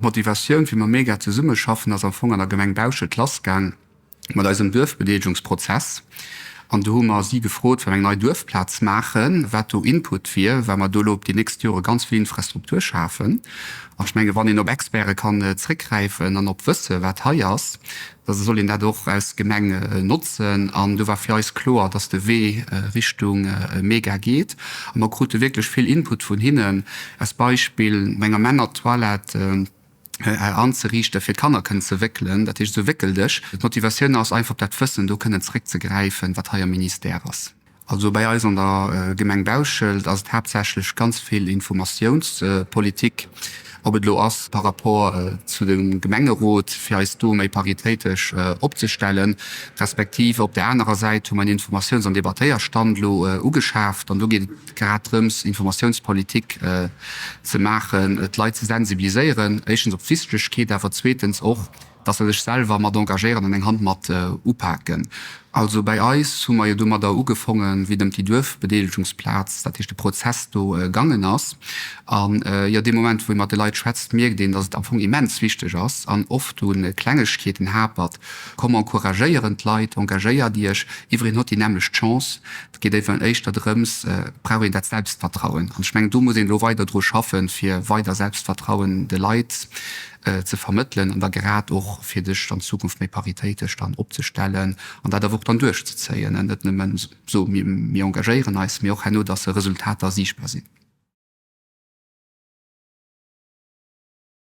D'Motivatioun fir mam Mega zesummeschaffen ass am Fong an der Gemeng Bauschelt lassgaang mat eisem Duerfbedeelegungsprozess. An do hu mer si gefrot, wa mer eng nei Duerfplaz maachen, wat do Input wier, well mer do elo op déi nächst Jore ganz vill Infrastruktur schafen. An ech menge wann een op Experte kann zréckgräifen an op Wësse wat hei ass, da soll een dat och als Gemeng notzen. An do war fir eis kloer, dass de Wee Richtung Mega geet. A mer krute wierklech vill Input vun hinnen. Als Beispill op enger Männertoilette anzeriichten, fir d'Kanner kënnen ze wéckelen, dat heescht esou Wéckeldësch. D'Motivatioun ass einfach op dat Wëssen do kënnen zréckzegräifen, wat hei am Ministère ass. Also bäi eis an der Gemeng Bauschelt ass et haaptsächlech ganz vill Informatiounspolitik, ob et elo ass par rapport zu dem Gemengerot, fir eis do méi paritéitesch opzestellen, respektiv op där anerer Säit hu mer en Informatiouns an Debattéierstand elo ugeschaaft an do geet et grad drëms Informatiounspolitik ze maachen, d'Leit ze sensibiliséieren, éischtens op d'Wichtegkeet, awer zweetens och, dass se sech selwer mat engagéieren an eng Hand mat upaken. Also bäi eis hu mer jo domadder ugefongen, wéi et ëm déi Duerfbedeelegungsplaz, dat heescht de Prozess do gaangen ass. An jo, dee Moment, wou ee mat de Leit schwätzt, mierkt een, dass et am Fong immens wichteg ass an oft u Klengegkeeten hapert. Komm encouragéieren d'Leit, engagéiert Iech, iwwereen huet déi nämmlecht Chance. Et geet éiwer éischter drëms, brauch een dat Selbstvertrauen. An ech mengen, do muss een elo weider dru schaffen, fir weider Selbstvertrauen de Leit ze vermëttelen an da grad och fir sech an Zukunft méi paritéitesch dann opzestellen an dat awer och dann duerchzezéien, net nëmmen esou, mir engagéieren eis, mee och herno, dass Resultater siichtbar sinn.